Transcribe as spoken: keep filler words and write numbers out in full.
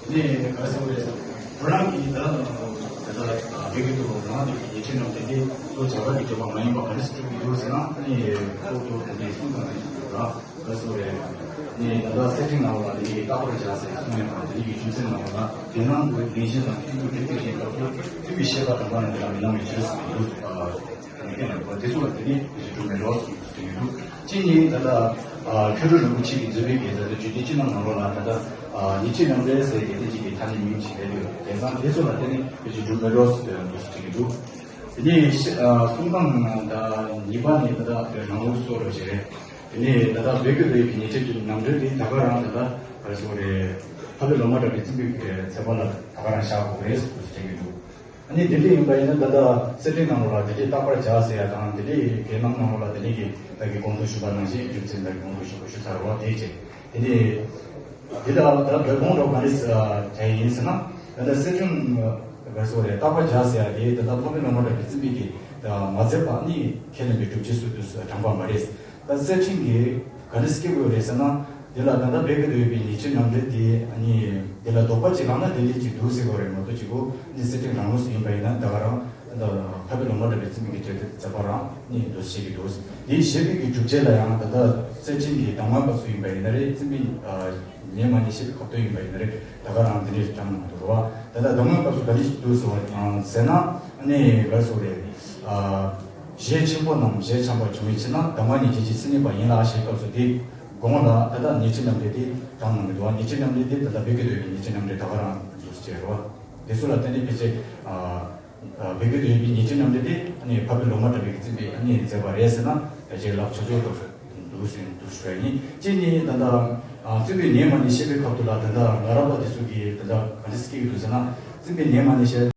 ནས་ག་རེ་ཟེར་དགོས་རེད། ཁོ་རང་གིས་ད་ད་ལྟ་བོད་ཀྱི་ཐོག་རང་དེ་ཉེས་ཆད་ནང་དེ་དེ་ལོ་བྱ་བ་གི་སྤྱོད་པ་མ་ཡིན་པ་ག་རེ་སྤྲོད་ཀྱི་འདུག་ཟེར་ན། ཨ་ནི་ཁོ་ཚོ་དེ་འདྲའི་གསུང་སྟངས་དེ་ཚོ་ར་ག་རེ་ཟེར་དགོས་རེད། ནས་ད་ལྟ་གསེར་ཕྲེང་ནང་ལ་དེ་གི་རྟག་པར་བྱ་ཟེར་གསུངས་ཡོད་པ་དེ་གི་རྒྱུ་མཚན་ནང་ལ་དེ་ནང་གི་བདེན་ཞེན་དང་ཁེངས་སྐྱུང་དེ་ཚོ་ཞིག་ལ་སོགས་བཙུན་པའི་བཤད་པ་དང་པ་ནས་དེ་ལ་མི་ལང་བའི་ཕྱིར་ཟེར་གྱི་འདུག་ཟེར་བ། དེ་ཚོ་ལ་དེ་ནི་ཞིག་སྒྲུབ་མི་རོགས་ཟེར་གྱི་འདུག་གཅིག་ནི་ད་ལྟ་ཨ་མཁན་སྤྲུལ་རིན་པོ་ཆེ་གིས་མཛད་པའི་གི་ད་ལྟ་རྒྱུད་སྡེ་བཅུ་ནང་ནང་ལོགས་ལ་ད་ལྟ་ཨ་ཉེས་ཆད་མཉམ་འབྲེལ་ཟེར་གྱི་དེ་གཅིག་གི་ཐ་སྙད་མིང་ཞིག་རེད་འདུག་དེང་སང་དེ་ཚོ་ལ་དེ་ནི་ཞིག་སྒྲུབ་མི་རོགས་ཟེར་གྱི་འདུག་ཟེར་གྱི་འདུག་དེ་ནི་ཤ་ཨ་གསུང་སྟངས་ད་གཉིས་པ་ནི་ད་ལྟ་རང་ལུགས་སོགས་རོ་ཞིག་རེད། དེ་ནི་ད་ལྟ་བོད་ཀྱི་ལུགས་ཀྱི་ཉེས་ཆད་ཀྱི་མཉམ་འབྲེལ་དེ་ད་ག་རང་ད་ལྟ་ག་རེ་ཟེར་དགོས་རེད། འཕགས་པའི་ལུང་པ་གྲགས་པའི་བཙུན་པའི་ཚེ་དཔག་ལ་ད་ག་རང་བཞག་དགོས་རེད་ཟེར་གྱི་འདུག་ཨ་ནི་དེ་འདྲ་ཡིན་པ་ཡིན་ན་ད་ལྟ་གསེར་ཕྲེང་ནང་ལོགས་ལ་དེ་འདྲའི་རྟག་པར་བྱ་ཟེར་ཡ་དང་དེ་འདྲའི་དགེ་སློང་ནང་ལོགས་ལ་དེ་འདྲའི་གི་བདག་གིས་གོང་དུ་ཞུས་པ་ནང་བཞིན་རྒྱུ་མཚན་བདག་གིས་གོང་དུ་ཞུས་པ་ཞུ་ཚར་བ་དེ་བྱས། དེ་ནས་དེ་ལ་ད་བོད་ལུང་རོ་ག་རེ་བྱས་ཡིན་ཟེར་ན། ད་ལྟ་གསེར་ཕྲེང་ག་རེ་ཟེར་དགོས་རེད། རྟག་པར་བྱ་ཟེར་ཡ་དེ་ད་ལྟ་འཕགས་པའི་ལུང་པ་གྲགས་པའི་བཙུན་པའི་གི་མ་མཛད་པ་ནི་ཁས་ལེན་པའི་སྒྲུབ་བྱེད་སུ་དུ་དྲངས་པ་མ་རེད། ད་གསེར་ཕྲེང་གིས་ག་འདྲ་སྐྱེ་དགོས་རེད་ཟེར་ན། དེ་ལ་ད་ལྟ་བོད་ཀྱི་ལུགས་ཀྱི་ཉེས་ཆད་མཉམ་འབྲེལ་དེ་ཨ་ནི་དེ་ལ་དོགས་པ་ཅིག་ལངས་ན་དེ་འདྲ་ཅིག་འདུག་ཟེར་དགོས་རེད་མ་གཏོགས་ཅིག་གོ་ནི་གསེར་ཕྲེང་རང་ལུགས་སུ་ཡིན་པ་ཡིན་ན་ད་ག་རང་ད་འཕགས་པའི་ལུང་པ་གྲགས་པའི་བཙུན་པའི་གི་བྱེད་དེ་མཛད་པ་རང་ནི་འདུག་བཤད་ཀྱི་འདུག་དེའི་བཤད་པའི་གི་སྒྲུབ་བྱེད་ལ་ཡང་ད་ལྟ་གསེར་ཕྲེང་གི་གདམས་ངག་སྐབས་སུ་ཡིན་པ་ཡིན་ན་རེད། བཙུན་པའི་ཉེས་མ་ནི་བཤད་པའི་སྐབས་སུ་ཡིན་པ་ཡིན་ན་རེད། ད་ག་རང་དེ་འདྲ་དྲངས་གནང་འདུག་རེད་བ། ད་ལྟ་གདམས་ངག་སྐབས་སུ་ག་འདྲ་ཞིག་འདུག་ཟེར་བ་ཟེར་ན་ཨ་ནི་ག་རེ་ཟེར་དགོས་རེད། གཞན་ཆེན་པོ་རྣམས་ཞེས་འཆམ་པར་བྱུང་བའི་ཕྱིར་ན་གདམས་ངག་ནི་བྱིན་གྱིས་བརླབས་པ་ཡིན་ལ་ཞེས་སྐབས་སུ་དེ། དགོངས་ལ་ད་ལྟ་ཉེས་ཆད་མཉམ་འབྲེལ་དེ་དྲངས་གནང་གི་འདུག་བ། ཉེས་ཆད་མཉམ་འབྲེལ་དེ་ད་ལྟ་བོད་ཀྱི་ལུགས་ཀྱི་ཉེས་ཆད་མཉམ་འབྲེལ་ད་ག་རང་འདུག་ཟེར་བ། དེ་ཚོ་ལ་བརྟེན་ནས་ཕལ་ཆེར་ཨ་ཨ་བོད་ཀྱི་ལུགས་ཀྱི་ཉེས་ཆད་མཉམ་འབྲེལ་དེ་ཨ་ནི་འཕགས་པའི་ལུང་པ་གྲགས་པའི་བཙུན་པས་ཨ་ནི་མཛད་པ་རེད་ཟེར་ན་ཕལ་ཆེར་ལག་ཆོག་ཆོག་འདུག་ཟེར་འདུག་ཞུ་བ་ཡིན། གཅིག་ནི་ད་ལྟ་ཨ་བཙུན་པའི་ཉེས་མ་ནི་བཤད་པའི་སྐབས་དུ་ལ་ད་ལྟ་སྔ་རབས་པ་དེ་ཚོ་གིས་ད་ལྟ་ག་འདྲ་སྐྱེ་གི་འདུག་ཟེར་ན། བཙུན་པའི་ཉེས་མ་ནི་བཤད།